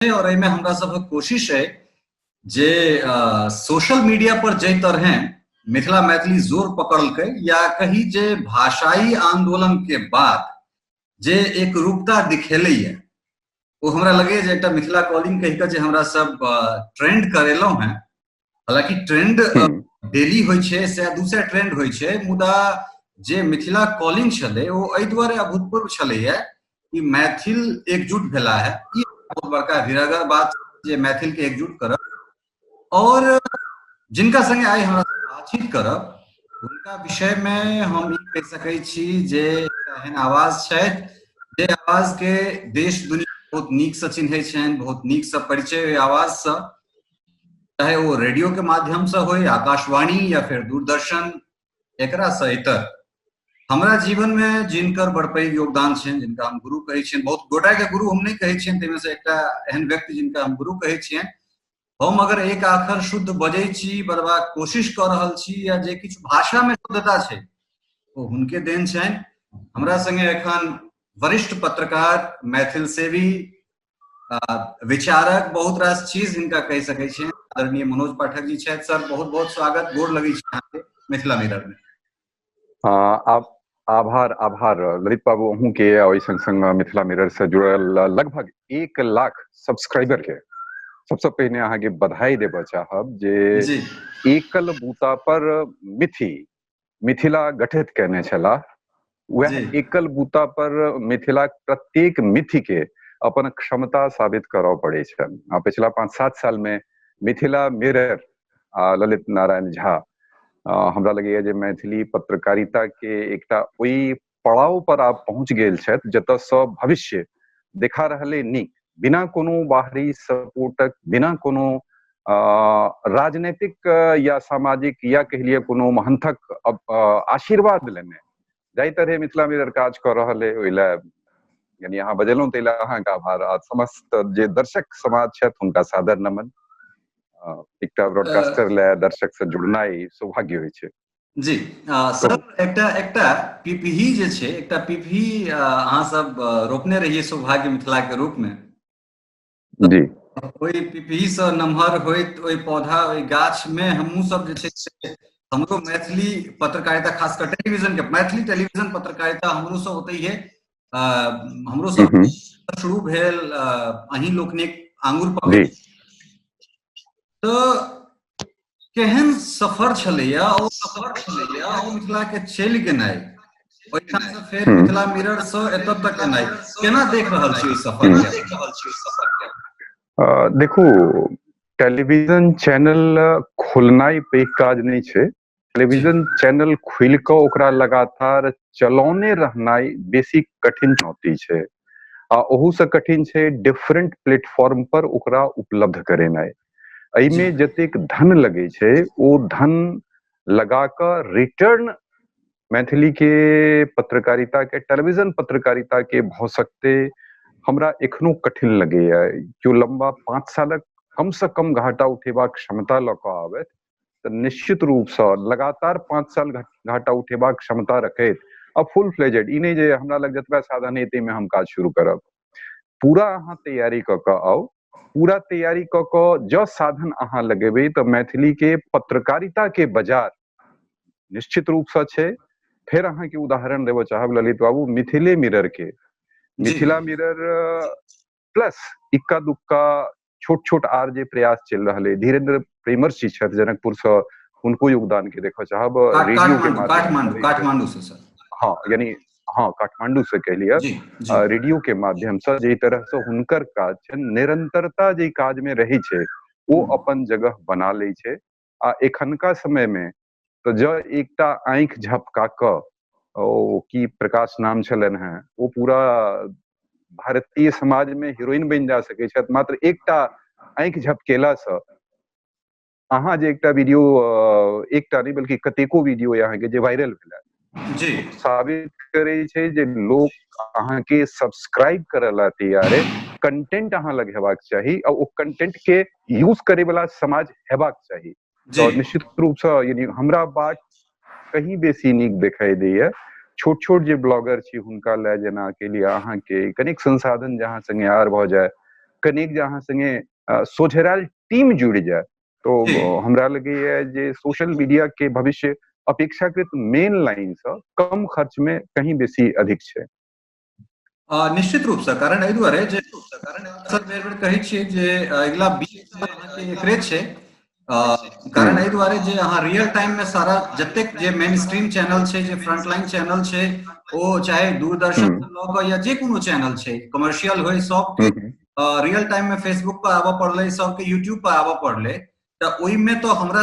और एहिमे हमरा सबक कोशिश है जे सोशल मीडिया पर जाहि तरहे मिथिला मैथिली जोर पकड़लकै या कही जे भाषाई आंदोलन के बाद जे एक रूपता दिखेलैया, ओ हमरा लगैया जे एकटा मिथिला कॉलिंग कहि कऽ जे हमरा सब ट्रेंड करेलहुँ हेँ। हालांकि ट्रेंड डेली होइ छै, 100-200 ट्रेंड होइ छै, मुदा जे मिथिला कॉलिंग छलै ओ एहि दुआरे अभूतपूर्व छलैया कि मैथिल एकजुट भेला है। ई बहुत बड़का विरागर बात जे मैथिल के एकजुट करब। और जिनका संगे आइ हमरा बातचीत करब हुनका विषय में हम ई कहि सकै छी जे एहन आवाज छथि जे आवाज के देश दुनिया बहुत नीक से चिन्है छनि, बहुत नीक से परिचय ओहि आवाज से, चाहे वो रेडियो के माध्यम से होय, आकाशवाणी या फिर दूरदर्शन, एकरा से इतर हमरा जीवन में जिनकर बड़ पैघ योगदान छनि, जिनका हम गुरु कहै छियनि, बहुत गोटा के गुरु हम नहि कहै छियनि, ताहिमे से एकटा एहन व्यक्ति जिनका हम गुरु कहै छियनि। हम अगर एक आखर शुद्ध बजै छी, बजबाक कोशिश कऽ रहल छी या जे किछु भाषा में शुद्धता छै ओ हुनके देन छनि। हमरा संगे एखन वरिष्ठ पत्रकार, मैथिल सेवी, विचारक, बहुत रास चीज हिनका कहि सकै छियनि, आदरणीय मनोज पाठक जी छथि। सर, बहुत बहुत स्वागत, गोर लगै छी अहाँके मिथिला मिरर में। आभार, आभार ललित बाबू अहूँ के, ओहि संग संग मिथिला मिरर से जुड़ल लगभग 1 लाख सब्सक्राइबर के सबसे पहिने अहाँके बधाई देबऽ चाहब जे एकल बूता पर मिथिला गठित केने छलाह, वएह एकल बूता पर मिथिलाक प्रत्येक मिथि के अपन क्षमता साबित करऽ पड़ै छनि। आ पिछला 5-7 साल में मिथिला मिरर आ ललित नारायण झा, हमरा लगैया जे मैथिली पत्रकारिता के एकटा ओहि पड़ाव पर आब पहुंच गेल छथि जतऽ सँ भविष्य देखा रहलै नीक, बिना कोनो बाहरी सपोर्टक, बिना कोनो राजनीतिक या सामाजिक या कहि लिअ कोनो महंथक आशीर्वाद लेने जाहि तरहे मिथिला मिरर काज कऽ रहल है, ओहि लए यानी अहाँ बजेलहुँ ताहि लए अहाँके आभार आ समस्त जे दर्शक समाज छथि हुनका सादर नमन। एकटा ब्रॉडकास्टर लए दर्शक से जुड़नाइ सौभाग्य होइ छै। जी सर, एकटा एकटा पिपही जे छै, एकटा पिपही अहाँ सब रोपने रहिए सौभाग्य मिथिला के रूप में। जी। ओहि पिपही से नमहर होइत ओहि पौधा, ओहि गाछ में हमहूँ सब जे छै से हमरो मैथिली पत्रकारिता, खास कर टेलीविजन के मैथिली टेलीविजन पत्रकारिता हमरो सब ओतहिये, हमरो सब शुरू भेल अहीं लोकनिक आंगुर पकड़। तऽ केहन सफर छलैया ओ सफर छलैया ओ मिथिला के चलि गेनाइ, ओहिठाम से फेर मिथिला मिरर से एतऽ तक एनाइ, केना देख रहल छी ओहि सफर के? देख रहल छी ओहि सफर के? देखू, टेलीविजन चैनल खोलनाइ पैघ काज नहि छै। टेलीविजन चैनल खोलि कऽ ओकरा लगातार चलौने रहनाइ बेसी कठिन चुनौती छै, आ ओहू से कठिन छै डिफरेंट प्लेटफॉर्म पर ओकरा उपलब्ध करेनाइ। एहिमे जतेक धन लगै छै ओ धन लगा कऽ रिटर्न मैथिली के पत्रकारिता के, टेलीविजन पत्रकारिता के भऽ सकते हमरा एखनो कठिन लगैया। केओ लंबा 5 सालक कम से कम घाटा उठेबाक क्षमता लऽ कऽ आबथि तऽ निश्चित रूपसँ लगातार 5 साल घाटा उठेबाक क्षमता रखैत आ फुल फ्लेजेड, ई नहि जे हमरा लग जतबा साधन है ताहिमे हम काज शुरू करब, पूरा अहाँ तैयारी कऽ कऽ आउ। पूरा तैयारी कऽ कऽ जँ साधन अहाँ लगेबै तऽ मैथिली के पत्रकारिता के बाजार निश्चित रूपसँ छै। फेर अहाँके उदाहरण देबऽ चाहब ललित बाबू, मिथिले मिरर के, मिथिला मिरर प्लस इक्का दुक्का छोट छोट आर जे प्रयास चलि रहल है, धीरेन्द्र प्रेमर्षि छथि जनकपुर से, हुनको योगदान के देखऽ चाहब रेडियो के माध्यम, काठमांडू से सर। हाँ, यानी हाँ, काठमांडू से कह लिया, रेडियो के माध्यम से जे तरह से हुनकर काज छै, निरंतरता जे काज में रहे छै ओ अपन जगह बना लै छै। आ एखनका समय में तऽ जँ एकटा आँखि झपका कऽ, ओ की प्रकाश नाम छलनि हेँ, ओ पूरा भारतीय समाज में हीरोइन बनि जा सकै छथि मात्र एकटा आँखि झपकेलासँ। अहाँ जे एकटा वीडियो, एकटा नहि बल्कि कतेको वीडियो अहाँके जे वायरल भेलै जी, साबित करै छै जे लोक अहाँके सब्सक्राइब करऽ ला तैयार है। कंटेंट अहाँ लग हेबाक चाही आ ओ कंटेंट के यूज करे वाला समाज हेबाक चाही। तऽ निश्चित रूपसँ यानी हमरा बाट कहीं बेसी नीक देखाई दैया। छोट छोट जे ब्लॉगर छी हुनका लए, जेना के लिए अहाँके कनिक संसाधन जहाँ संगे आर भऽ जाय कनेक जे अहाँ संगे सोझरायल टीम जुड़ि जाय तो हमरा लगैया जे सोशल मीडिया के भविष्य अपेक्षाकृत मेन लाइन से कम खर्च में कहीं बेसी अधिक छै। निश्चित रूप से, कारण एहि दुआरे जे सर बेर बेर कहै छियै जे अगिला 20 साल अहाँके एकरे छै। कारण एहि दुआरे जे अहाँ रियल टाइम में सारा जतेक जे मेन स्ट्रीम चैनल छै, जे फ्रंटलाइन चैनल छै, ओ चाहे दूरदर्शन लऽ कऽ या जे कोनो चैनल छै कमर्शियल होइ, सबके रियल टाइम में फेसबुक पर आबऽ पड़लै, सबके यूट्यूब पर आबऽ पड़लै। तऽ ओहिमे तऽ हमरा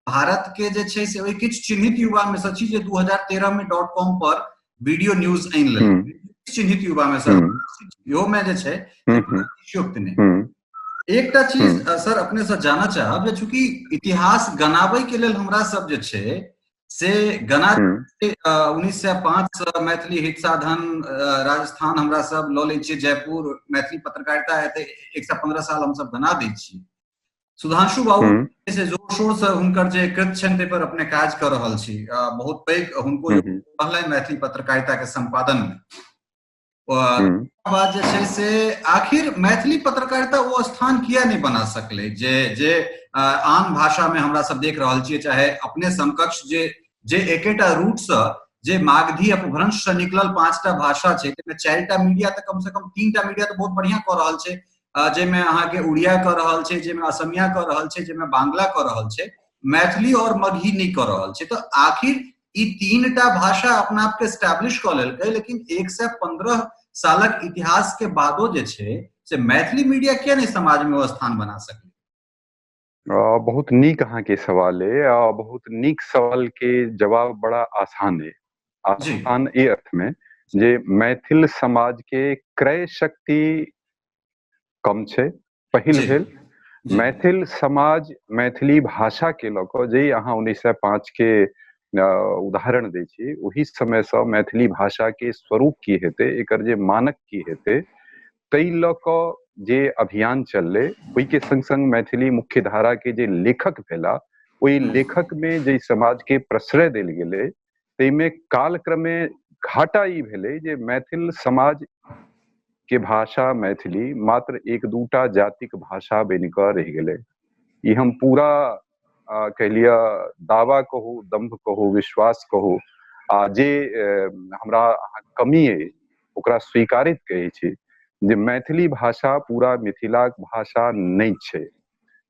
भारत के जे छै से ओहि किछु चिन्हित युवा में सँ छी जे 2013 में .com पर वीडियो न्यूज आनि लेलकै, चिन्हित युवा में सँ इहो में जे छै अतिशयोक्ति नहि। एकटा चीज सर अपने से जानऽ चाहब जे चूँकि इतिहास गनाबै के लेल हमरा सब जे छै से गना 1905 से मैथिली हित साधन राजस्थान हमरा सब लऽ लै छियै, जयपुर मैथिली पत्रकारिता हेतै 115 साल हमसब गना दै छियै। सुधांशु बाबू से जोर शोर से हुनकर जे कृत छनि ताहि पर अपने काज कऽ रहल छी, बहुत पैघ हुनको रहलनि मैथिली पत्रकारिता के संपादन में। बात जे छै से आखिर मैथिली पत्रकारिता ओ स्थान किया नहि बना सकलै जे जे आन भाषा में हमरा सब देख रहल छियै, चाहे अपने समकक्ष जे जे एकेटा रूट से जे मागधी अपभ्रंश से निकलल 5टा भाषा छै, ताहिमे 4टा मीडिया तऽ कम से कम 3टा मीडिया तऽ बहुत बढ़िया कऽ रहल छै, जाहिमे अहाँके उड़िया कऽ रहल छै, जाहिमे असमिया कऽ रहल छै, जाहिमे बांग्ला कऽ रहल छै, मैथिली और मगही नहि कऽ रहल छै। तऽ आखिर ई 3टा भाषा अपना आपके एस्टैब्लिश कऽ लेलकै, लेकिन 115 सालक इतिहास के बादो जे छै से मैथिली मीडिया किया नहि समाज में ओ स्थान बना सकलै? बहुत नीक अहाँके सवाल है, आ बहुत नीक सवाल के जवाब बड़ा आसान है। आसान ए अर्थ में जे मैथिल समाज के क्रय शक्ति कम छै, पहिल भेल मैथिल समाज मैथिली भाषा के लऽ कऽ जे अहाँ 1905 के उदाहरण दै छी, ओहि समय से मैथिली भाषा के स्वरूप की हेतै, एकर जे मानक की हेतै, ताहि लऽ कऽ जे अभियान चललै, ओहिके संग संग मैथिली मुख्य धारा के जे लेखक भेला, ओहि लेखक में जे समाज के प्रश्रय देल गेलै, ताहिमे कालक्रमे घाटा ई भेलै जे मैथिल समाज के भाषा मैथिली मात्र 1-2टा जातिक भाषा बनि कऽ रहि गेलै। ई हम पूरा कहि लिअ दावा कहू, दम्भ कहू, विश्वास कहू, आ जे हमरा अहाँ कमी अइ ओकरा स्वीकारित कहै छी जे मैथिली भाषा पूरा मिथिलाक भाषा नहि छै।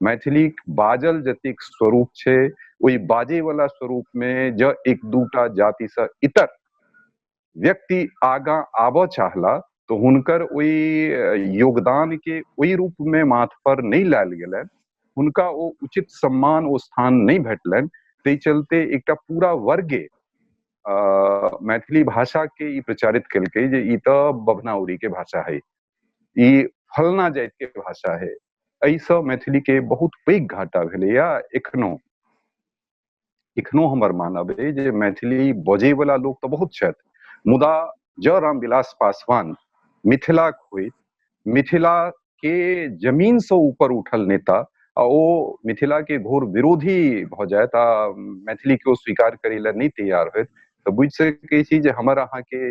मैथिली बाजल जतेक स्वरूप छै, ओहि बाजैवला स्वरूपमे जँ 1-2टा जातिसँ इतर व्यक्ति आगाँ आबऽ चाहला तऽ हुनकर ओहि योगदान के ओहि रूप में माथ पर नहि लायल गेलनि, हुनका ओ उचित सम्मान ओ स्थान नहि भेटलनि। ताहि चलते एकटा पूरा वर्गे मैथिली भाषा के ई प्रचारित केलकै जे ई तऽ बभना उरी के भाषा है, ई फलना जाति के भाषा है। एहिसँ मैथिली के बहुत पैघ घाटा भेलैया। एखनो एखनो हमर मानब अइ जे मैथिली बजैवला लोक तऽ बहुत छथि, मुदा जँ रामविलास पासवान मिथिलाक होइत, मिथिला के जमीन से ऊपर उठल नेता, आ ओ मिथिला के घोर विरोधी भऽ जायत आ मैथिली के ओ स्वीकार करै लए नहि तैयार होइत, तऽ बुझि सकै छी जे हमर अहाँके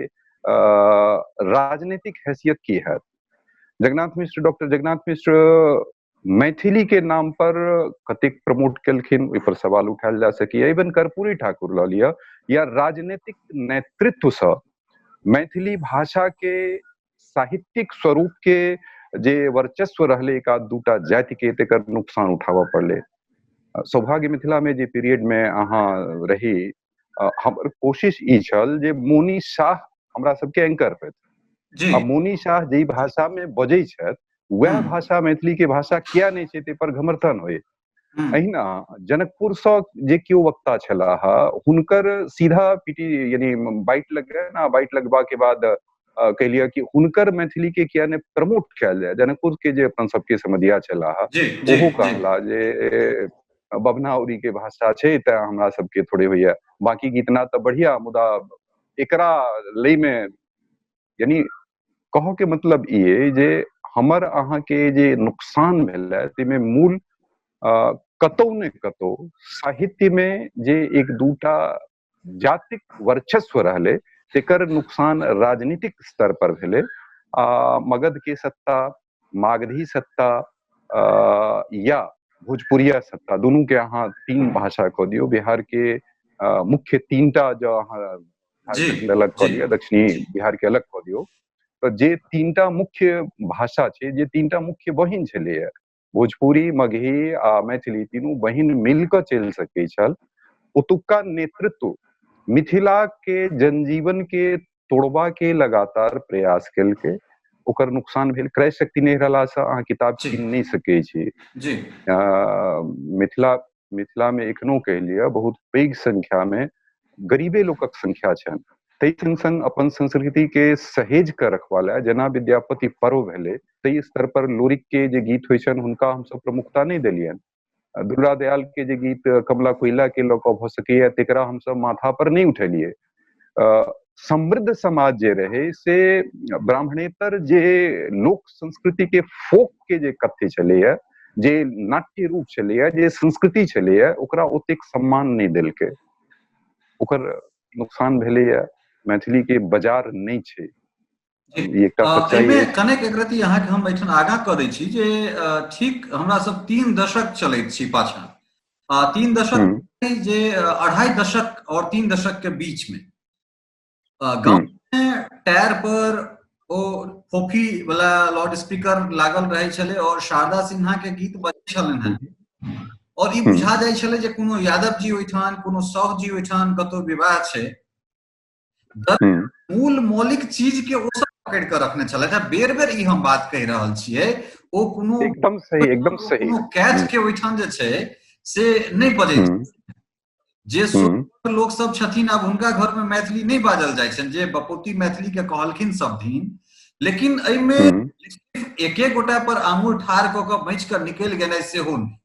राजनीतिक हैसियत की हैत। जगन्नाथ मिश्र, डॉक्टर जगन्नाथ मिश्र मैथिली के नाम पर कतेक प्रमोट केलखिन ओहि पर सवाल उठायल जा सकैए। इवन कर्पूरी ठाकुर लऽ लिअ, या राजनीतिक नेतृत्वसँ मैथिली भाषा के साहित्यिक स्वरूप के जे वर्चस्व रहलै 1-2टा जाति के, तकर नुकसान उठाबऽ पड़लै। सौभाग्य मिथिला में जे पीरियड में अहाँ रही, हमर कोशिश ई छल जे मोनी शाह हमरा सबके एंकर होथि, आ मोनी शाह जाहि भाषा में बजै छथि वएह भाषा मैथिली के भाषा किया नहि छै, ताहि पर घमर्थन होइ। एहिना जनकपुर सँ जे केओ वक्ता छलाह, हुनकर सीधा पीटी यानी बाइट लगलनि, आ बाइट लगबा के बाद कहि लिअ कि हुनकर मैथिली के किया नहि प्रमोट कयल जाय। जनकपुर के जे अपन सबके समधिया छलाह, ओहो कहला जे बभना उरी के भाषा छै तें हमरा सबके थोड़े होइया, बाकी गीतना तऽ बढ़िया, मुदा एकरा लै में यानी कहऽ के मतलब ई अइ जे हमर अहाँके जे नुकसान भेलै ताहिमे मूल कतौ ने कतौ साहित्य में जे 1-2टा जातिक वर्चस्व रहलै तेकर नुकसान राजनीतिक स्तर पर भेलै। आ मगध के सत्ता, मागधी सत्ता या भोजपुरिया सत्ता, दुनू के अहाँ 3 भाषा कऽ दियौ। बिहार के मुख्य 3टा जो अहाँ अलग कऽ दियौ, दक्षिणी बिहार के अलग कऽ दियौ, तऽ जे 3टा मुख्य भाषा छै, जे 3टा मुख्य बहिन छलैया, भोजपुरी, मगही आ मैथिली, तीनू बहिन मिल कऽ चलि सकै छल। ओतुका नेतृत्व मिथिला के जनजीवन के तोड़बा के लगातार प्रयास केलकै, ओकर नुकसान भेल। क्रय शक्ति नहि रहलासँ अहाँ किताब कीन नहि सकै छी। मिथिला मिथिला में एखनो कहि लिअ बहुत पैघ संख्या में गरीबे लोकक संख्या छनि। ताहि संग संग अपन संस्कृति के सहेज कऽ रखबा लए जेना विद्यापति पर्व भेलै, ताहि स्तर पर लोरिक के जे गीत होइ छनि हुनका हमसब प्रमुखता नहि देलियनि। दुर्गा दयाल के जे गीत कमला कोइला के लऽ कऽ भऽ सकैया तेकरा हमसब माथा पर नहि उठेलियै। समृद्ध समाज जे रहे से ब्राह्मणेतर जे लोक संस्कृति के फोक के जे कथ्य छलैया, जे नाट्य रूप छलैया, जे संस्कृति छलैया, ओकरा ओतेक सम्मान नहि देलकै, ओकर नुकसान भेलैया। मैथिली के बाजार नहि छै। एहिमे कनेक एक रति अहाँके हम एहिठाम आगाँ कऽ दै छी जे ठीक हमरा सब 3 दशक चलैत छी पाछाँ, 3 दशक जे 2.5 दशक और 3 दशक के बीच में गाँव में टायर पर ओ फोफी वाला लाउड स्पीकर लागल रहे छलै और शारदा सिन्हा के गीत बजै छलनि हेँ और ई बुझा जाइ छलै जे कोनो यादव जी ओहिठाम, कोनो साहु जी ओहिठाम कतौ विवाह छै। मूल मौलिक चीज के ओ सब पकड़ के रखने छलथि। बेर बेर ई हम बात कहि रहल छियै, ओ कोनो एकदम सही, एकदम सही कोनो कैच के ओहिठाम जे छै से नहि बजै। जे लोक सब छथिन आब हुनका घर में मैथिली नहि बाजल जाइ छनि, जे बपौती मैथिली के कहलखिन सब दिन, लेकिन एहिमे एके गोटा पर आंगुर ठाढ़ कऽ कऽ बचि कऽ निकलि गेनाइ सेहो नहि।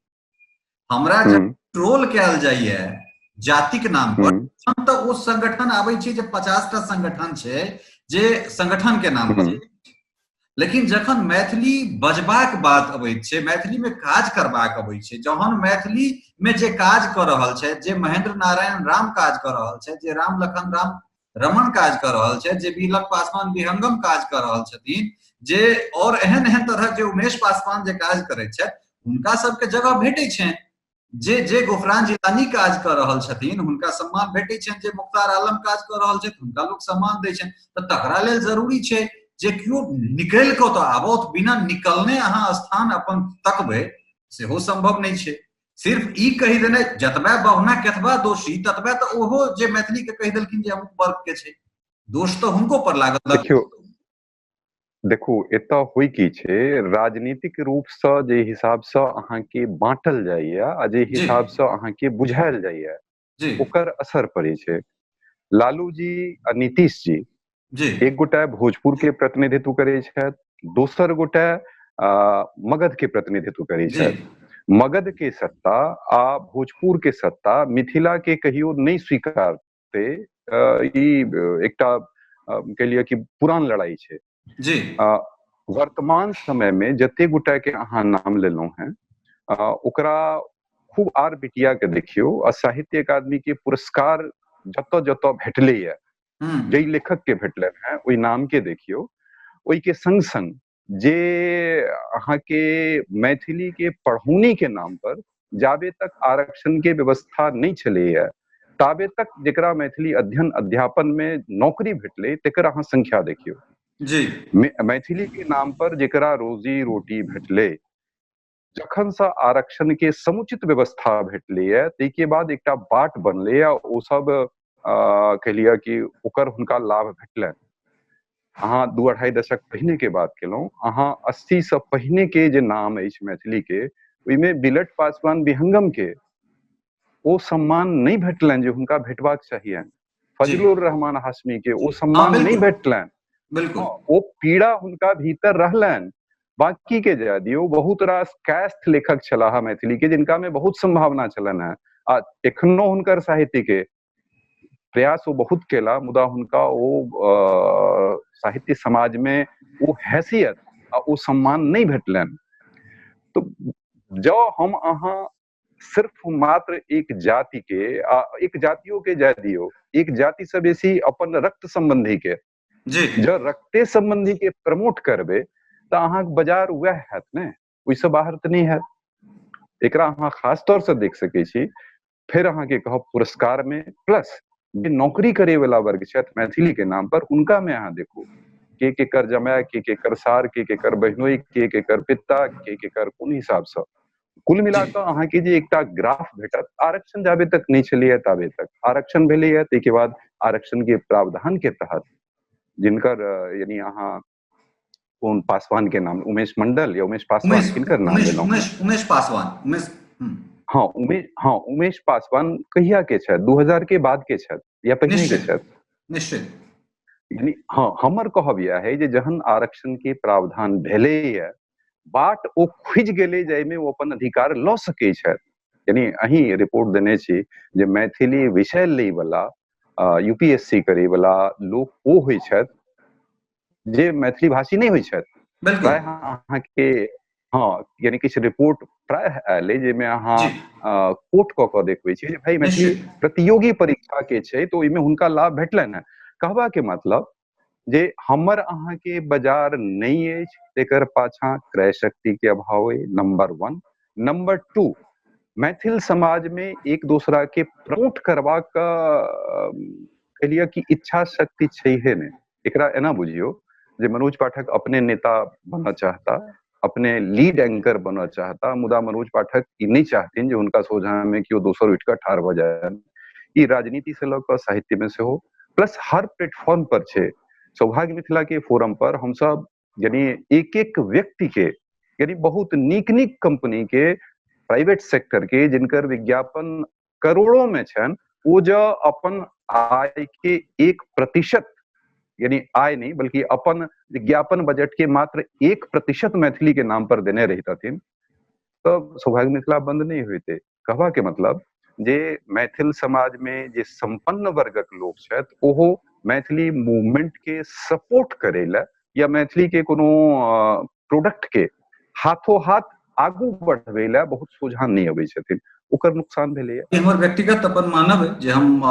हमरा जब ट्रोल कयल जाइया जातिक नाम पर, तऽ ओ संगठन आबै छै जे 50टा संगठन छै जे संगठन के नाम पर, लेकिन जखन मैथिली बजबाक बात अबैत छै, मैथिली में काज करबाक अबै छै, जहन मैथिली में जे काज कऽ रहल छै, जे महेंद्र नारायण राम काज कऽ रहल छै, जे राम लखन राम रमन काज कऽ रहल छै, जे बिलक पासवान विहंगम काज कऽ रहल छथिन, जे और एहन एहन तरहक जे उमेश पासवान जे काज करै छथि, हुनका सबके जगह भेटै छनि। जे जे गुफरान जिलानी काज कऽ रहल छथिन हुनका सम्मान भेटै छनि, जे मुख्तार आलम काज कऽ रहल छथि हुनका लोक सम्मान दै छनि। तऽ तकरा लेल जरूरी छै जे केओ निकलि कऽ तऽ आबौत, बिना निकलने अहाँ स्थान अपन तकबै सेहो सम्भव नहि छै। सिर्फ ई कहि देनाइ जतबा बहुना केतबा दोषी ततबा तऽ ओहो जे मैथिली के कहि देलखिन जे अमुक वर्ग के छै, दोष तऽ हुनको पर लागल। देखियौ देखू, एतऽ होइ की छै, राजनीतिक रूपसँ जे हिसाबसँ अहाँके बाँटल जाइया आ जे हिसाबसँ अहाँके बुझायल जाइया ओकर असर पड़ै छै। लालू जी आ नीतीश जी एक गोटा भोजपुर के प्रतिनिधित्व करै छथि, दोसर गोटा मगध के प्रतिनिधित्व करै छथि। मगध के सत्ता आ भोजपुर के सत्ता मिथिला के कहियो नहि स्वीकारते, ई एकटा कहि लिअ कि पुरान लड़ाई छै। जी वर्तमान समय में जते गोटा के अहाँ नाम लेलहुं हैं ओकरा खूब आर बिटिया के देखियौ आ साहित्य अकादमी के पुरस्कार जतऽ जतऽ भेटलैया, जाहि लेखक के भेटलनि हैं ओहि नाम के देखियौ, ओहि के संग संग जे अहाँके मैथिली के पढ़ौनी के नाम पर जाबे तक आरक्षण के व्यवस्था नहि छलैया ताबे तक जकरा मैथिली अध्ययन अध्यापन में नौकरी भेटलै तेकर अहाँ संख्या देखियौ। जी मैथिली के नाम पर जकरा रोजी रोटी भेटलै, जखन से आरक्षण के समुचित व्यवस्था भेटलैया ताहिके बाद एकटा बाट बनलैया, ओ सब कहि लिअ कि ओकर हुनका लाभ भेटलनि। अहाँ 2-2.5 दशक पहिने के बात केलहुँ, अहाँ 80 से पहिने के जे नाम अछि मैथिली के ओहिमे बिलट पासवान विहंगम के ओ सम्मान नहि भेटलनि जे हुनका भेटबाक चाहियनि। फजलुर रहमान हाशमी के ओ सम्मान नहि भेटलनि, बिल्कुल ओ पीड़ा हुनका भीतर रहलनि। बाकी के जाय दियौ, बहुत रास कैस्ट लेखक छलाह मैथिली के जिनका में बहुत संभावना छलनि हेँ आ एखनो हुनकर साहित्य के प्रयास ओ बहुत केला, मुदा हुनका ओ साहित्य समाज में ओ हैसियत आ ओ सम्मान नहि भेटलनि। तो जँ हम अहाँ सिर्फ मात्र एक जाति के आ एक जातियों के जाय दियौ, एक जाति से बेसी अपन रक्त संबंधी के, जी जँ रक्ते संबंधी के प्रमोट करबै तऽ अहाँके बाजार वएह हैत ने, ओहिसँ बाहर तऽ नहि हैत। एकरा अहाँ खास तौर से देख सकै छी। फेर अहाँके कहब पुरस्कार में प्लस जे नौकरी करे वाला वर्ग छथि मैथिली के नाम पर, हुनका में अहाँ देखू के केकर जमाय, के केकर सार, के केकर बहिनोई, के केकर पिता, के केकर कोन हिसाबसँ। कुल मिला कऽ अहाँके जे एकटा ग्राफ भेटत, आरक्षण जाबे तक नहि छलैया ताबे तक, आरक्षण भेलैया ताहिके बाद आरक्षण के प्रावधान के तहत जिनकर यानी अहाँ कोन पासवान के नाम, उमेश मंडल या उमेश पासवान, किनकर नाम लेलहुँ? उमेश पासवान। उमेश, हाँ उमेश, हाँ उमेश पासवान कहिया के छथि? 2000 के बाद के छथि या पहिने के छथि? निश्चित। यानी हाँ, हमर कहब यह है जे जहन आरक्षण के प्रावधान भेलैया, बाट ओ खुजि गेलै जाहिमे ओ अपन अधिकार लऽ सकै छथि। यानी अहीं रिपोर्ट देने छी जे मैथिली विषय लै वाला, यूपीएससी करे वाला लोक ओ होइ छथि जे मैथिली भाषी नहि होइ छथि। प्रायः अहाँके हाँ यानी किछु रिपोर्ट प्रायः आयल अइ जाहिमे अहाँ कोट कऽ कऽ देखबै छी जे भाई मैथिली प्रतियोगी परीक्षा के छै तऽ ओहिमे हुनका लाभ भेटलनि हेँ। कहबा के मतलब जे हमर अहाँके बाजार नहि अछि, तेकर पाछाँ क्रय शक्ति के अभाव अइ, नंबर 1। नंबर 2, मैथिल समाज में एक दोसरा के प्रमोट करबाक कहि कि इच्छा शक्ति छैहे नहि। एकरा एना बुझियौ जे मनोज पाठक अपने नेता बनऽ चाहता, अपने लीड एंकर बनऽ चाहता, मुदा मनोज पाठक ई नहि चाहथिन जे हुनका सोझा में केओ दोसर उठि कऽ ठाढ़ भऽ जाय। ई राजनीति से लऽ कऽ साहित्य में सेहो, प्लस हर प्लेटफॉर्म पर छै। सौभाग्य मिथिला के फोरम पर हमसब यानी एक एक व्यक्ति के, यानी बहुत नीक नीक कंपनी के, प्राइवेट सेक्टर के, जिनकर विज्ञापन करोड़ों में छनि, ओ जँ अपन आय के 1%, यानी आय नहीं बल्कि अपन विज्ञापन बजट के मात्र 1% मैथिली के नाम पर देने रहितथिन तब सौभाग्य मिथिला बंद नहीं होते। कहबा के मतलब जे मैथिल समाज में जे संपन्न वर्गक लोक छथि ओहो मैथिली मूवमेंट के सपोर्ट करे ला या मैथिली के कोनो प्रोडक्ट के हाथों हाथ आगू बढ़बै ला बहुत सोझां नहि अबै छथिन, ओकर नुकसान भेलैया। हमर व्यक्तिगत अपन मानब है जे हम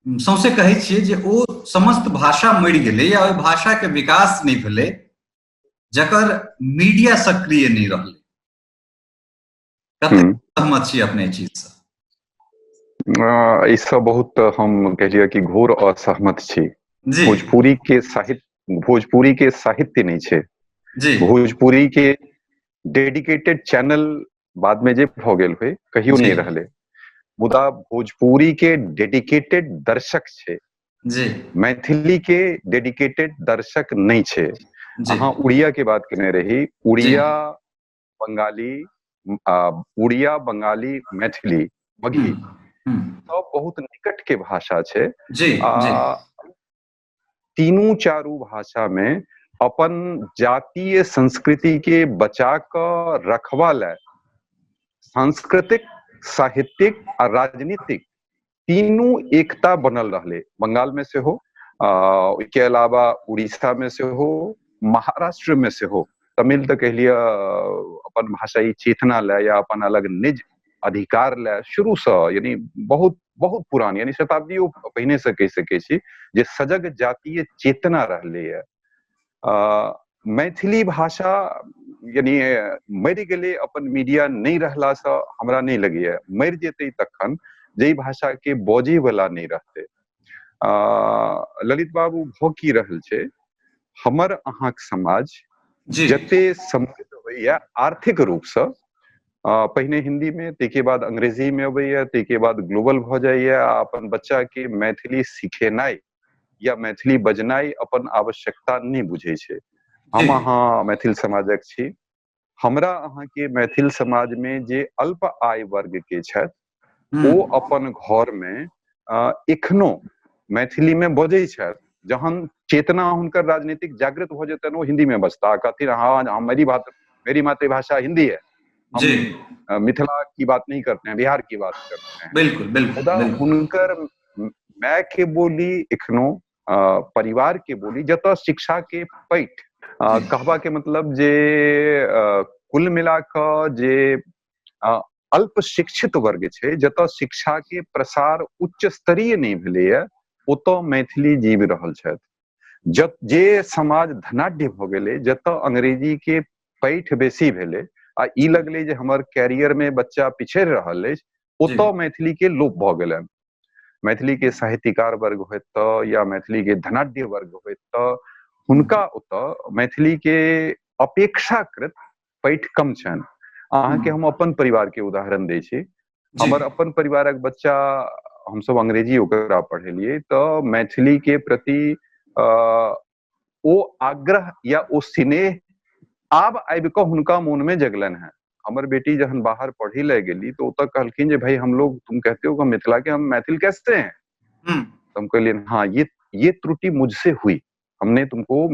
सौंसे कहै छियै जे ओ समस्त भाषा मरि गेलै या ओहि भाषा के विकास नहि भेलै जकर मीडिया सक्रिय नहि रहलै। कतेक सहमत छी अपने चीज से? एहिसँ बहुत हम कहलियै कि घोर असहमत छी। भोजपुरी के साहित्य, भोजपुरी के साहित्य नहि छै, भोजपुरी के डेडिकेटेड चैनल बाद में जे भऽ गेल होय कहियो नहि रहलै, मुदा भोजपुरी के डेडिकेटेड दर्शक छै जी, मैथिली के डेडिकेटेड दर्शक नहि छै। अहाँ उड़िया के बात केने रही, उड़िया बंगाली, उड़िया बंगाली मैथिली मगही सब बहुत निकट के भाषा छै। तीनू चारू भाषा में अपन जातीय संस्कृति के बचा कऽ रखबा लए सांस्कृतिक, साहित्यिक आ राजनीतिक तीनू एकता बनल रहलै। बंगाल में सेहो, ओहिके अलावा उड़ीसा में सेहो, महाराष्ट्र में सेहो। तमिल तऽ कहि लिअ अपन भाषाई चेतना लए या अपन अलग निज अधिकार लए शुरूसँ, यानी बहुत बहुत पुरान, यानी शताब्दियो पहिने से कहि सकै छी जे सजग जातीय चेतना रहलैए। मैथिली भाषा यानी मरि गेलै अपन मीडिया नहि रहलासँ, हमरा नहि लगैए मरि जेतै तखन जाहि भाषा के बजै वाला नहि रहतै। ललित बाबू, भऽ की रहल छै, हमर अहाँक समाज जते समृद्ध होइया आर्थिक रूपसँ, पहिने हिंदी में, ताहिके बाद अंग्रेजी में अबैया, ताहिके बाद ग्लोबल भऽ जाइया, आ अपन बच्चा के मैथिली सिखेनाइ या मैथिली बजनाइ अपन आवश्यकता नहि बुझै छै। हम अहाँ मैथिल समाजक छी, हमरा अहाँके मैथिल समाज में जे अल्प आय वर्ग के छथि ओ अपन घर में एखनो मैथिली में बजै छथि। जहन चेतना हुनकर राजनीतिक जागृत भऽ जेतनि ओ हिंदी में बजता, कहथिन हाँ मेरी बात, मेरी मातृभाषा हिंदी है, हम मिथिला की बात नहीं करते हैं, बिहार की बात करते हैं। बिल्कुल बिल्कुल। हुनकर माय के बोली एखनो, परिवार के बोली, जतऽ शिक्षा के पैठ, कहबा के मतलब जे कुल मिला कऽ जे अल्प शिक्षित वर्ग छै, जतऽ शिक्षा के प्रसार उच्च स्तरीय नहि भेलैया, ओतऽ मैथिली जीव रहल छथि। जे समाज धनाढ्य भऽ गेलै, जतऽ अंग्रेजी के पैठ बेसी भेलै आ ई लगलै जे हमर कैरियर में बच्चा पिछड़ि रहल अछि, ओतऽ मैथिली के लोप भऽ गेलनि। मैथिली के साहित्यकार वर्ग होयत तऽ या मैथिली के धनाढ्य वर्ग होयत तऽ हुनका ओतऽ मैथिली के अपेक्षाकृत पैठ कम छनि। अहाँके हम अपन परिवार के उदाहरण दै छी। हमर अपन परिवारक बच्चा, हमसब अंग्रेजी ओकरा पढ़ेलियै तऽ मैथिली के प्रति ओ आग्रह या ओ स्नेह आब आबि कऽ हुनका मोन में जगलनि हेँ। हमर बेटी जहन बाहर पढ़ी ले गेली तो ओतऽ कहलखिन जे भाई हम लोग, तुम कहते हो मिथिला के, हम मैथिल कैसे हैं? तो हम कहलिए हाँ, ये त्रुटि मुझसे हुई, हमने तुमको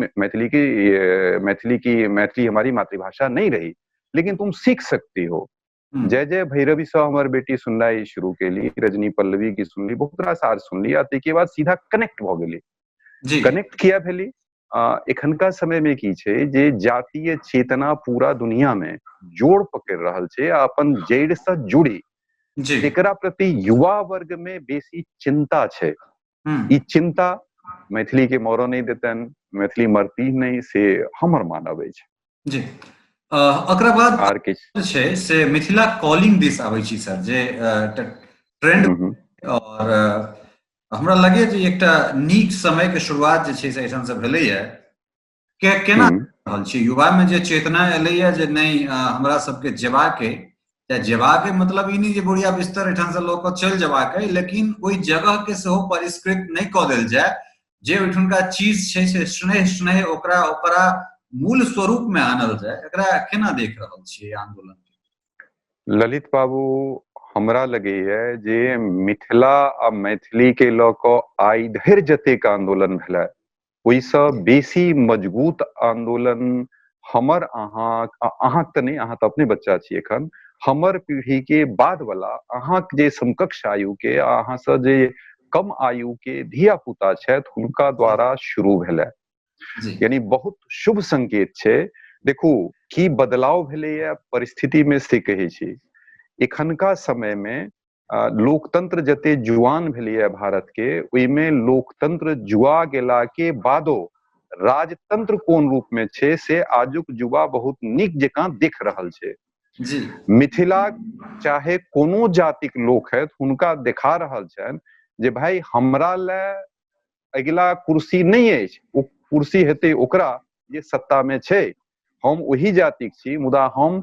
मैथिली हमारी मातृभाषा नहीं रही, लेकिन तुम सीख सकती हो। जय जय भैरवी से हमर बेटी सुननाइ शुरू केली, रजनी पल्लवी की सुनली, बहुत रास आर सुनली, आ ताहिके बाद सीधा कनेक्ट भऽ गेली। कनेक्ट किया भेली? एखनका समय में की छै जे जातीय चेतना पूरा दुनिया में जोड़ पकड़ रहल छै आ अपन जड़ि से जुड़ी, एकरा प्रति युवा वर्ग में बेसी चिंता छै। ई चिंता मैथिली के मरऽ नहि देतनि, मैथिली मरती नहि, से हमर मानब अछि। जी, एकरा बाद आर किछु छै से मिथिला कॉलिंग दिस आबै छी सर, जे ट्रेंड और हमरा लगे जे एकटा नीक समय के शुरुआत जे छै से एहिठाम से भेलैया। केना रहल छी युवा में जे चेतना एलैया जे नहि हमरा सबके जेबाक अइ, जेबाक मतलब ई नहि जे बोरिया बिस्तर एहिठाम से लऽ कऽ चलि जेबाक अइ, लेकिन ओहि जगह के सेहो परिष्कृत नहि कऽ देल जाय, जे ओहिठुनका चीज छै से स्नेह स्नेह ओकरा ओकरा मूल स्वरूप में आनल जाय। एकरा केना देख रहल छियै आंदोलन? ललित बाबू, हमरा लगैया जे मिथिला आ मैथिली के लऽ कऽ आइ धरि जतेक आंदोलन भेलै ओहिसँ बेसी मजबूत आंदोलन हमर अहाँक तऽ नहि, अहाँ तऽ अपने बच्चा छी एखन, हमर पीढ़ी के बाद वाला अहाँक जे समकक्ष आयु के आ अहाँसँ जे कम आयु के धिया पुता छथि हुनका द्वारा शुरू भेलै। यानी बहुत शुभ संकेत छै। देखू की बदलाव भेलैया परिस्थिति में से कहै छी। एखनका समय में लोकतंत्र जते जुआन भेलैया भारत के, ओहिमे लोकतंत्र जुआ गेला के बादो राजतंत्र कोन रूप में छै से आजुक युवा बहुत नीक जकाँ देख रहल छै। मिथिला चाहे कोनो जातिक लोक है हुनका देखा रहल छनि जे भाई हमरा ले अगिला कुर्सी नहि अछि, ओ कुर्सी हेतै ओकरा जे सत्ता में छै, हम ओही जातिक छी, मुदा हम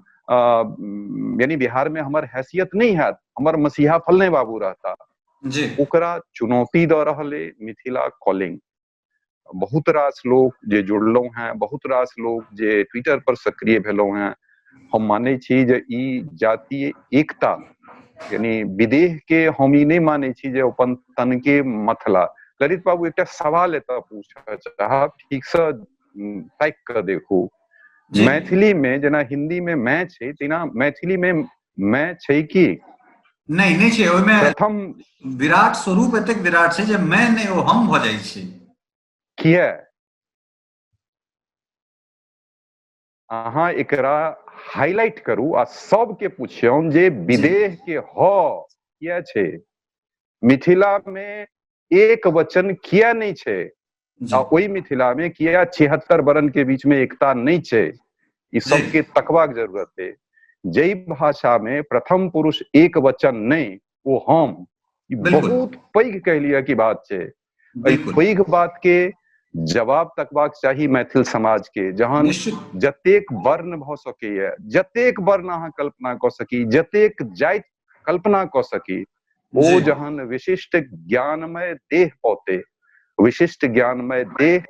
यानी बिहार में हमर हैसियत नहीं हैत, हमर मसीहा फलने बाबू रहता। ओकरा चुनौती दऽ रहल अइ मिथिला कॉलिंग। बहुत रास लोक जे जुड़लहुँ हैं, बहुत रास लोक जे ट्विटर पर सक्रिय भेलहुँ हैं, हम मानै छी जे ई जातीय एकता यानी विदेह के हम ई नहि मानै छी जे अपन तन के मथला। ललित बाबू एकटा सवाल एतऽ पूछऽ चाहब, ठीक से ताकि कऽ देखू। मैथिली में जेना हिंदी में मैं छै तेना मैथिली में मैं छै की नहि? नहि छै। ओहिमे प्रथम विराट स्वरूप एतेक विराट छै जे मैं नहि ओ हम भऽ जाइ छै। किया अहाँ एकरा हाईलाइट करू आ सबके पुछियौन जे विदेह के ह किया छै, मिथिला में एक वचन किया नहि छै, आ ओहि मिथिला में किया 76 वर्ण के बीच में एकता नहीं छै। ई सबके तकबाक जरूरत है। जै भाषा में प्रथम पुरुष एक वचन नहीं, वो हम, बहुत पैघ कह लिया की बात छै। एहि पैघ बात के जवाब तकबाक चाही मैथिल समाज के। जहन जतेक वर्ण भऽ सकैया, जतेक वर्ण अहाँ कल्पना कऽ सकी, जतेक जाति कल्पना कऽ सकी, ओ जहन विशिष्ट ज्ञानमय देह पौते, विशिष्ट ज्ञानमय देह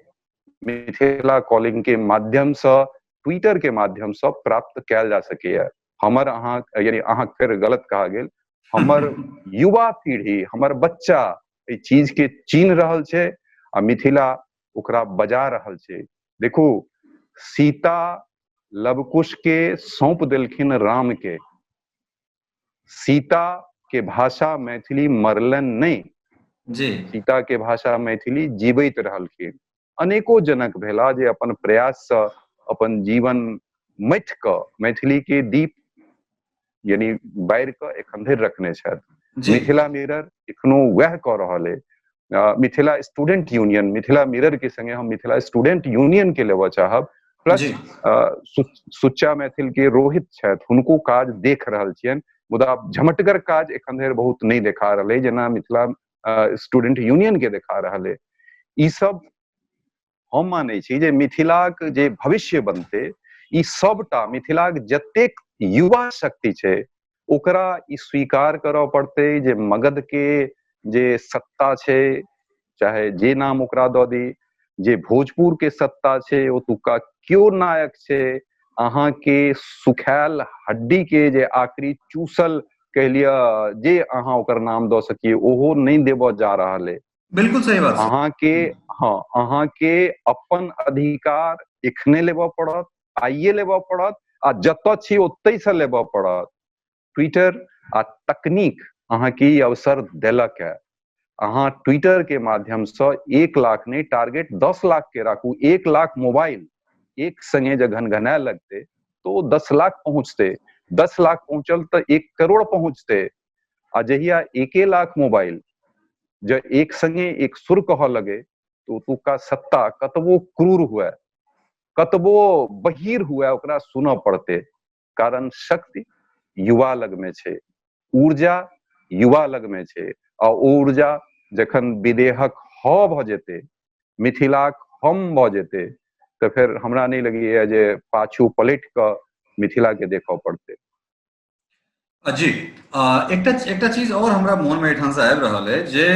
मिथिला कॉलिंग के माध्यम से, ट्विटर के माध्यम से प्राप्त कयल जा सकैया। हमर अहाँ यानी अहाँ फेर गलत कहा गेल, हमर युवा पीढ़ी, हमर बच्चा एहि चीज के चिन्ह रहल छै आ मिथिला ओकरा बजा रहल छै। देखू, सीता लवकुश के सौंप देलखिन राम के, सीता के भाषा मैथिली मरलन नहीं जी, सीता के भाषा मैथिली जीवित रहलखिन। अनेको जनक भेला जे अपन प्रयास से अपन जीवन मथि कऽ मैथिली के दीप यानी बारि कऽ एखन धरि रखने छथि। मिथिला मिरर एखनो वएह कऽ रहल अइ। Mithila student union, Mithila mirror के संगे हम मिथिला स्टूडेंट यूनियन के लेबऽ चाहब, प्लस सुच्चा मैथिल के रोहित छथि, हुनको काज देख रहल छियनि, मुदा झमटगर काज एखन धरि बहुत नहि देखा रहल है जेना मिथिला स्टूडेंट यूनियन के देखा रहल है। ई सब हम मानै छी जे मिथिलाक जे भविष्य बनते ई सबटा मिथिलाक जतेक युवा शक्ति छै ओकरा ई स्वीकार करऽ पड़तै जे मगध के जे सत्ता छै, चाहे जे नाम ओकरा दऽ दी, जे भोजपुर के सत्ता छै ओतुका क्यो नायक छै, अहाँके सुखायल हड्डी के जे आखिरी चूसल कहि लिअ जे अहाँ ओकर नाम दऽ सकिए ओहो नहि देबऽ जा रहल है। बिल्कुल सही बात। अहाँके हँ, अहाँके अपन अधिकार एखने लेबऽ पड़त, आइए लेबऽ पड़त, आ जतऽ छी ओतहि से लेबऽ पड़त। ट्विटर आ तकनीक अहाँके ई अवसर देलक है। अहाँ ट्विटर के माध्यम से 1 लाख नहीं, टारगेट 10 लाख के राखू, 1 लाख मोबाइल एक संगे जब घनघनाए लगते तो 10 लाख पहुंचते, 10 लाख पहुंचल तो 1 करोड़ पहुंचते, आ जहिया 1 लाख मोबाइल जब एक संगे एक सुर कह लगे तो ओतुका सत्ता कतबो क्रूर हुए, कतबो बहीर हुए, ओकरा सुनऽ पड़ते। कारण शक्ति युवा लग में छै, ऊर्जा युवा लग में छै, आ ओ ऊर्जा जखन विदेहक ह भऽ जेतै, मिथिलाक हम भऽ जेतै, तऽ फेर हमरा नहि लगैया जे पाछू पलटि कऽ मिथिला के देखऽ पड़तै। जी, एकटा एकटा चीज और हमरा मोन में एहिठाम से आबि रहल है जे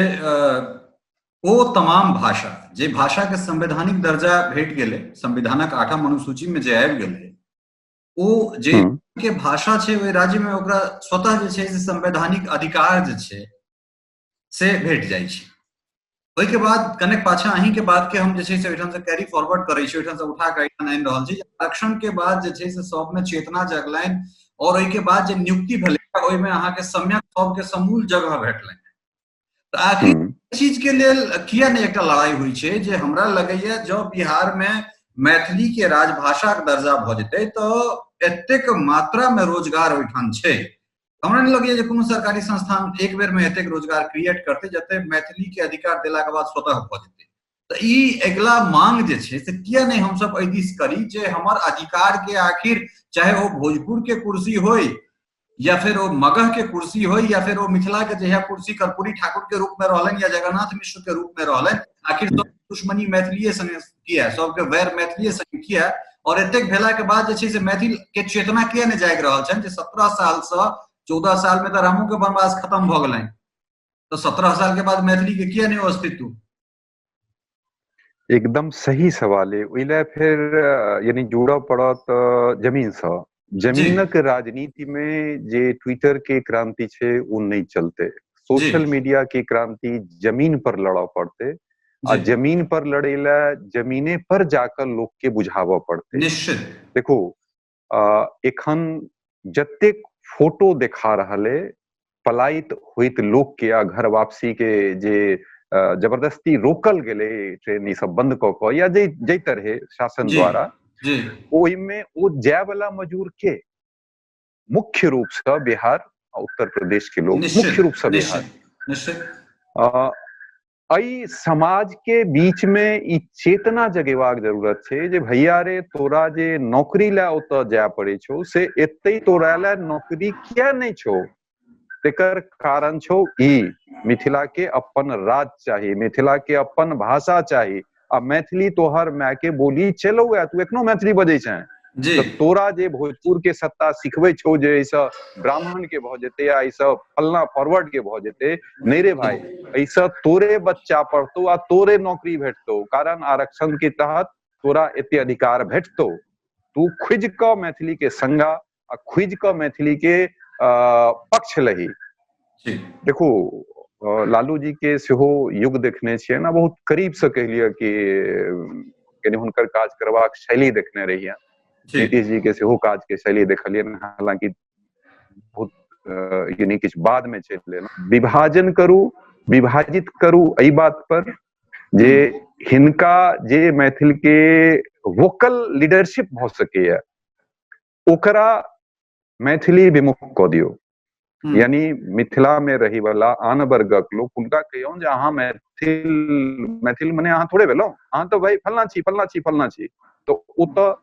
ओ तमाम भाषा जे भाषा के संवैधानिक दर्जा भेट गेलै, संविधानक 8म अनुसूची में जे आबि गेलै, ओ जे के भाषा छै ओहि राज्य में ओकरा स्वतः जे छै से संवैधानिक अधिकार जे छै से भेट जाइ छै। ओहिके बाद कनेक पाछा अहीं के बात के हम जे छै से ओहिठाम से कैरी फॉरवर्ड करै छी, ओहिठाम से उठा के एहिठाम आनि रहल छी। आरक्षण के बाद जे छै से सबमे चेतना जगलनि और ओहिके बाद जे नियुक्ति भेलै ओहिमे अहाँके सम्यक सबके समूल जगह भेटलनि। तऽ आखिर चीज के लेल किया नहि एकटा लड़ाई होइ छै जे हमरा लगैया जँ बिहार में मैथिली के राजभाषा के दर्जा भऽ जेतै तऽ एतेक मात्रा में रोजगार ओहिठाम छै, हमरा नहि लगैया जे कोनो सरकारी संस्थान एक बेर में एतेक रोजगार क्रिएट करतै जते मैथिली के अधिकार देला के बाद स्वतः भऽ जेतै। तऽ ई अगिला मांग जे छै से किया नहि हमसब एहि दिस करी जे हमर अधिकार के आखिर चाहे ओ भोजपुर के कुर्सी होय या फिर ओ मगह के कुर्सी होय या फिर ओ मिथिला के जहिया कुर्सी कर्पूरी ठाकुर के रूप में रहलनि या जगन्नाथ मिश्र के रूप में रहलनि, आखिर सब दुश्मनी मैथिलीये संगे किया, सबके वैर मैथिलीये संगे किया, और एतेक भेला के बाद जे छै से मैथिल के चेतना किया नहि जागि रहल छनि जे 17 साल से 14 साल में तऽ रामो के वनवास खत्म भऽ गेलनि, तऽ 17 साल के बाद मैथिली के किया नहि अस्तित्व? एकदम सही सवाल है। ओहि लए फेर यानी जुड़ऽ पड़त जमीन सँ। जमीनक राजनीति में जे ट्विटर के क्रांति छै ओ नहि चलते, सोशल मीडिया के क्रांति जमीन पर लड़ऽ पड़ते, आ जमीन पर लड़े लए जमीने पर जाकर लोक के बुझाबऽ पड़ते। निश्चित। देखो एखन जतेक फोटो देखा रहल है पलायित होइत लोक के आ घर वापसी के जे जबरदस्ती रोकल गेलै ट्रेन ई सब बंद कऽ कऽ या जे जाहि तरहे शासन द्वारा, ओहिमे ओ जाय वाला मजूर के मुख्य रूप से बिहार आ उत्तर प्रदेश के लोग, मुख्य रूप से बिहार। एहि समाज के बीच में ई चेतना जगेबाक जरूरत छै जे भैया रे तोरा जे नौकरी लए ओतऽ जाय पड़ै छौ से एते तोरा लए नौकरी किया नहि छौ, तेकर कारण छौ ई मिथिला के अपन राज चाही, मिथिला के अपन भाषा चाही, आ मैथिली तोहर माय के बोली चलौ है, तू एखनो मैथिली बजै छें तऽ तोरा जे भोजपुर के सत्ता सिखबै छौ जे एहिसँ ब्राह्मण के भऽ जेतै आ एहिसँ फलना फॉरवर्ड के भऽ जेतै, नहि रे भाई, एहिसँ तोरे बच्चा पढ़तौ आ तोरे नौकरी भेटतौ, कारण आरक्षण के तहत तोरा एते अधिकार भेटतौ। तू खुजि कऽ मैथिली के संगा आ खुजि कऽ मैथिली के पक्ष लही। देखू लालू जी के सेहो युग देखने छियै ना, बहुत करीब से कहि लिअ कि यानी हुनकर काज करबाक शैली देखने रहियै, नीतीश जी के सेहो काज के शैली देखलियै, हालांकि बहुत यानी किछु बाद में चलि एलहुँ। विभाजन करू, विभाजित करू एहि बात पर जे हिनका जे मैथिल के वोकल लीडरशिप भऽ सकैया ओकरा मैथिली विमुख कऽ दियौ। यानी मिथिला में रही वाला आन वर्गक लोक हुनका कहियौन जे अहाँ मैथिल, मैथिल मने अहाँ थोड़े भेलहुँ, अहाँ तऽ भाई फलना छी फलना छी फलना छी। तऽ ओतऽ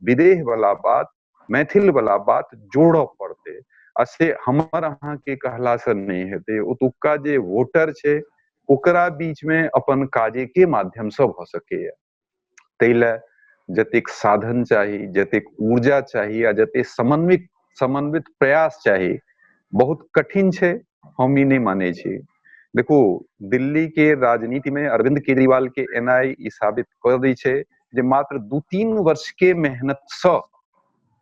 विदेह वाला बात, मैथिल वाला बात जोड़ऽ पड़तै, आ से हमर अहाँके कहलासँ नहि हेतै। ओतुक्का जे वोटर छै ओकरा बीच में अपन काजे के माध्यमसँ भऽ सकैया। ताहि लए जतेक साधन चाही, जतेक ऊर्जा चाही आ जतेक समन्वित प्रयास चाही, बहुत कठिन छै, हम ई नहि मानै छी। देखू, दिल्ली के राजनीति में अरविंद केजरीवाल के एनाइ ई साबित कऽ दै छै जे मात्र 2-3 वर्ष के मेहनत सँ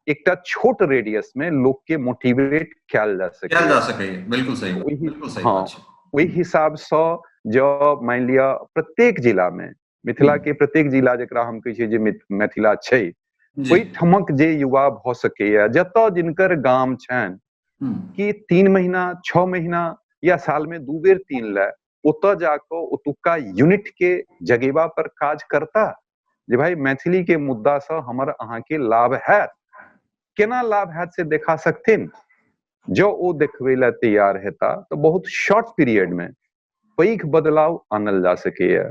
एकटा छोट रेडियस में लोक के मोटिवेट कयल जा सकैया। कयल जा सकैया, बिल्कुल सही, बिल्कुल सही बात छै। ओहि हिसाब सँ जँ मानि लिअ प्रत्येक जिला में, मिथिला के प्रत्येक जिला जकरा हम कहै छियै जे मिथिला छै, ओहि ठमक जे युवा भऽ सकैया, जतऽ जिनकर गाम छनि, कि 3 महीना 6 महीना या साल में 2 बेर 3 लए ओतऽ जाकऽ ओतुक्का यूनिट के जगेबा पर काज करता जे भाई मैथिली के मुद्दा सँ हमर अहाँके लाभ हैत। केना लाभ हैत से देखा सकथिन। जँ ओ देखबै लए तैयार हेता तऽ बहुत शॉर्ट पीरियड में पैघ बदलाव आनल जा सकैया।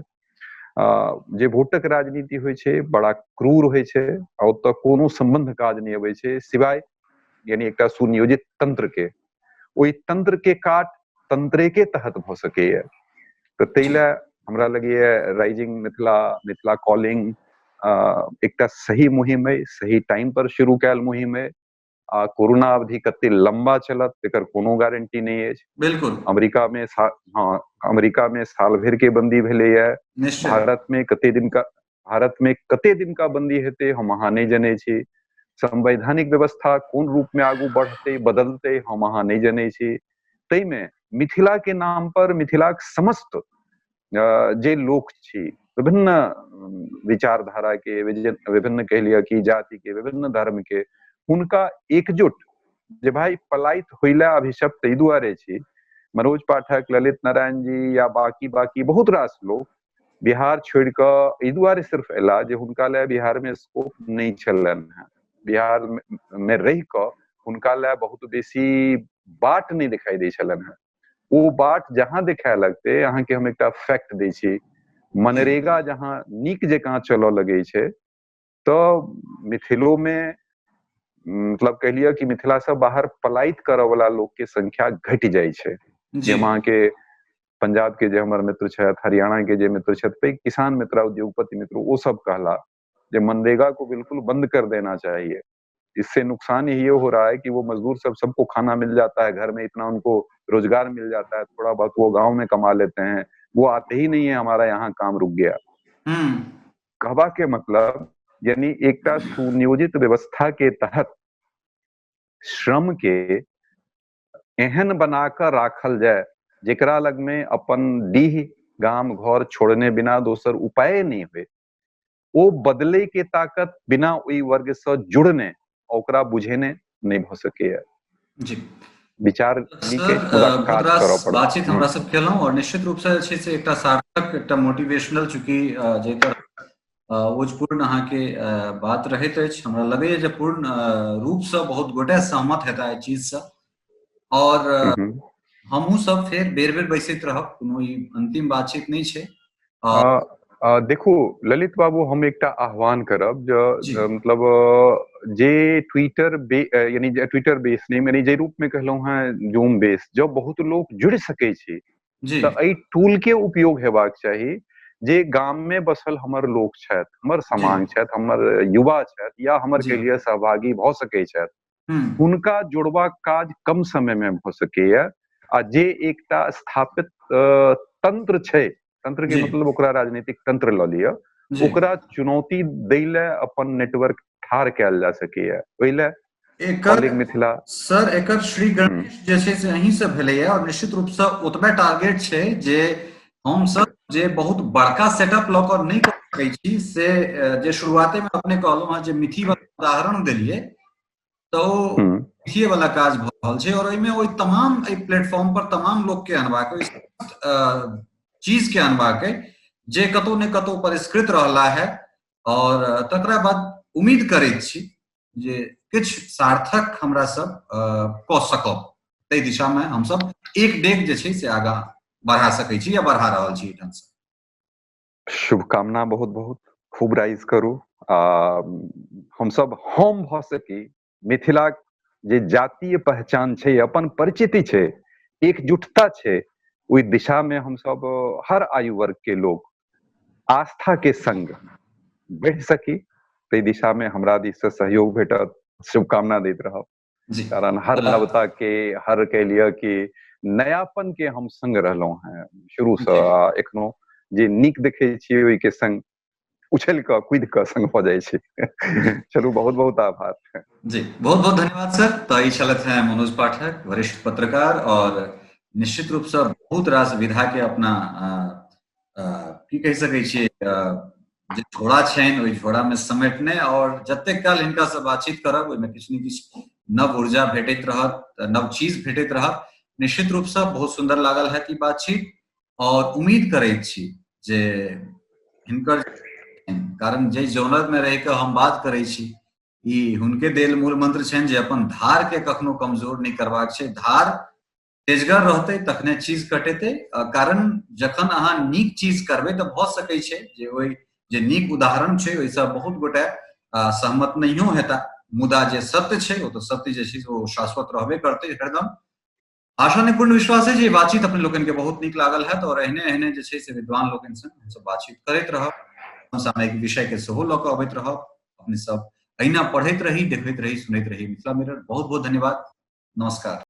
जे वोटक राजनीति होइ छै बड़ा क्रूर होइ छै, आ ओतऽ कोनो सम्बन्ध काज नहि अबै छै सिवाय यानी एकटा सुनियोजित तंत्र के। ओहि तंत्र के काट तंत्रे के तहत भऽ सकैया। तऽ ताहि लए हमरा लगैया राइजिंग मिथिला, मिथिला कॉलिंग एकटा सही मुहिम अइ, सही टाइम पर शुरू कयल मुहिम अइ। आ कोरोना अवधि कते लंबा चलत तेकर कोनो गारंटी नहि अछि। बिल्कुल। अमेरिका में हाँ, अमेरिका में साल भरि के बंदी भेलैया, भारत में कते दिन का, भारत में कते दिन का बंदी हेतै हम अहाँ नहि जनै छी। संवैधानिक व्यवस्था कोन रूप में आगू बढ़तै बदलतै हम अहाँ नहि जनै छी। ताहिमे मिथिला के नाम पर मिथिलाक समस्त जे लोक छी, विभिन्न विचारधारा के, विभिन्न कहि लिअ कि जाति के, विभिन्न धर्म के, हुनका एकजुट जे भाई पलायित होइला अभिशप्त एहि दुआरे छी। मनोज पाठक, ललित नारायण जी या बाकी बाकी बहुत रास लोग बिहार छोड़ि कऽ एहि दुआरे सिर्फ एला जे हुनका लए बिहार में स्कोप नहि छलनि हेँ। बिहार में रहि कऽ हुनका लए बहुत बेसी बाट नहि दिखाई दै छलनि हेँ। ओ बाट जहाँ देखाय लगतै, अहाँके हम एकटा फैक्ट दै छी, मनरेगा जहाँ नीक जकाँ चलऽ लगै छै तऽ मिथिलो में मतलब कहि लिअ कि मिथिला से बाहर पलायित करऽ वाला लोक के संख्या घटि जाइ छै। जे अहाँके पंजाब के जे हमर मित्र छथि, हरियाणा के जे मित्र छथि, पैघ किसान मित्र, उद्योगपति मित्र, ओ सब कहला जे मनरेगा को बिल्कुल बंद कर देना चाहिए। इससे नुकसान ये हो रहा है कि वो मजदूर सब सबको खाना मिल जाता है घर में, इतना उनको रोजगार मिल जाता है, थोड़ा बहुत वो गांव में कमा लेते हैं, वो आते ही नहीं है, हमारा यहाँ काम रुक गया। कहबा के मतलब यानी एकटा सुनियोजित व्यवस्था के तहत श्रम के एहन बना कऽ राखल जाय जेकरा लग में अपन डीह गाम घर छोड़ने बिना दोसर उपाय नहीं होय, ओ बदले के ताकत बिना ओहि वर्ग से जुड़ने ओकरा बुझेने नहीं भऽ सकैया। जी विचार बहुत रास बातचीत हमरा सब केलहुँ और निश्चित रूप से छै से एकटा सार्थक, एकटा मोटिवेशनल, चूँकि जेकर ओजपूर्ण अहाँके बात रहैत अछि, हमरा लगैया जे पूर्ण रूप से बहुत गोटे सहमत हेता एहि चीज से। और हमहूँ सब फेर बेर बेर बैसैत रहब, कोनो ई अंतिम बातचीत नहि छै। देखू ललित बाबू, हम एकटा आह्वान करब जे मतलब जे ट्विटर यानी ट्विटर बेस नहि, यानी जे रूप में कहलहुँ हेँ जूम बेस, जब बहुत लोक जुड़ि सकै छी तऽ एहि टूल के उपयोग हेबाक चाही। जे गाम में बसल हमर लोक छथि, हमर समांग छथि, हमर युवा छथि या हमर के लिए सहभागी भऽ सकै छथि, हुनका जोड़बाक काज कम समय में भऽ सकैया। आ जे एकटा स्थापित तंत्र छै, तंत्र के मतलब ओकरा राजनीतिक तंत्र लऽ लिअ, ओकरा चुनौती दै लए अपन नेटवर्क ठाढ़ कयल जा सकैया। ओहि लए एकर मिथिला सर एकर श्री गणेश जे छै से अहीं से भेलैया और निश्चित रूप से ओतबे टारगेट छै जे हम सब जे बहुत बड़का सेटअप लऽ कऽ नहि कऽ सकै छी, से जे शुरुआते में अपने कहलहुँ हँ जे मिथि वाला उदाहरण देलियै तऽ ओ मिथिए वाला काज भऽ रहल छै। और एहिमे ओहि तमाम एहि प्लेटफॉर्म पर तमाम लोक के अनबाक, चीज के अनबाक जे कतौ ने कतौ परिष्कृत रहला है। और तकरा बाद उम्मीद करैत छी जे किछु सार्थक हमरा सब कऽ सकब। ताहि दिशा मे हमसब एक डेग जे छै से आगाँ बढ़ा सकै छी या बढ़ा रहल छी एहि ढंग। शुभकामना बहुत बहुत, खूब राइज करू आ हमसब हम भऽ सकी मिथिलाक जे जातीय पहचान छै, अपन परिचिति छै, एकजुटता छै, ओहि दिशा मे हमसब हर आयु वर्ग के लोग आस्था के संग बढ़ि सकी, ताहि दिशा मे हमरा दिस से सहयोग भेटत, शुभकामना दैत रहब। कारण हर नवता के, हर कह लिअ कि नयापन के हम संग रहलहुँ हैं शुरू से, आ एखनो जे नीक देखे छियै ओहि के संग उछल कऽ कूदि कऽ संग भऽ जाइ छै। चलू, बहुत बहुत आभार जी, बहुत बहुत धन्यवाद सर। तऽ ई छलथि हैं मनोज पाठक, वरिष्ठ पत्रकार और निश्चित रूप से बहुत रास विधा के अपना की कहि सकै छियै जे झोड़ा छनि ओहि झोड़ा मे समेटने, और जतेक काल हिनका से बातचीत करब ओहिमे किछु ने किछु नव ऊर्जा भेटैत रहत, नव चीज भेटैत रहत। निश्चित रूप से बहुत सुंदर लागल है ई बातचीत, और उम्मीद करैत छी जे हिनकर, कारण जे जौनर में रहि कऽ हम बात करै छी, ई हुनके देल मूल मंत्र छनि जे अपन धार के कखनो कमजोर नहि करबाक छै, धार तेजगर रहतै तखने चीज कटेतै। कारण जखन अहाँ नीक चीज करबै तऽ भऽ सकै छै जे ओहि जे नीक उदाहरण छै ओहिसँ बहुत गोटे सहमत नहियो हेता, मुदा जे सत्य छै ओ तऽ सत्य जे छै ओ शाश्वत रहबे करतै हरदम। आशा ने पूर्ण विश्वास है जे बातचीत अपने लोकनि के बहुत नीक लागल है, और एहने एहने जे छै से विद्वान लोकनि संग हमसब बातचीत करैत रहब, समसामयिक विषय के सेहो लऽ कऽ अबैत रहब। अपने सब अहिना पढ़ैत रही, देखैत रही, सुनैत रही मिथिला मिरर। बहुत बहुत धन्यवाद, नमस्कार।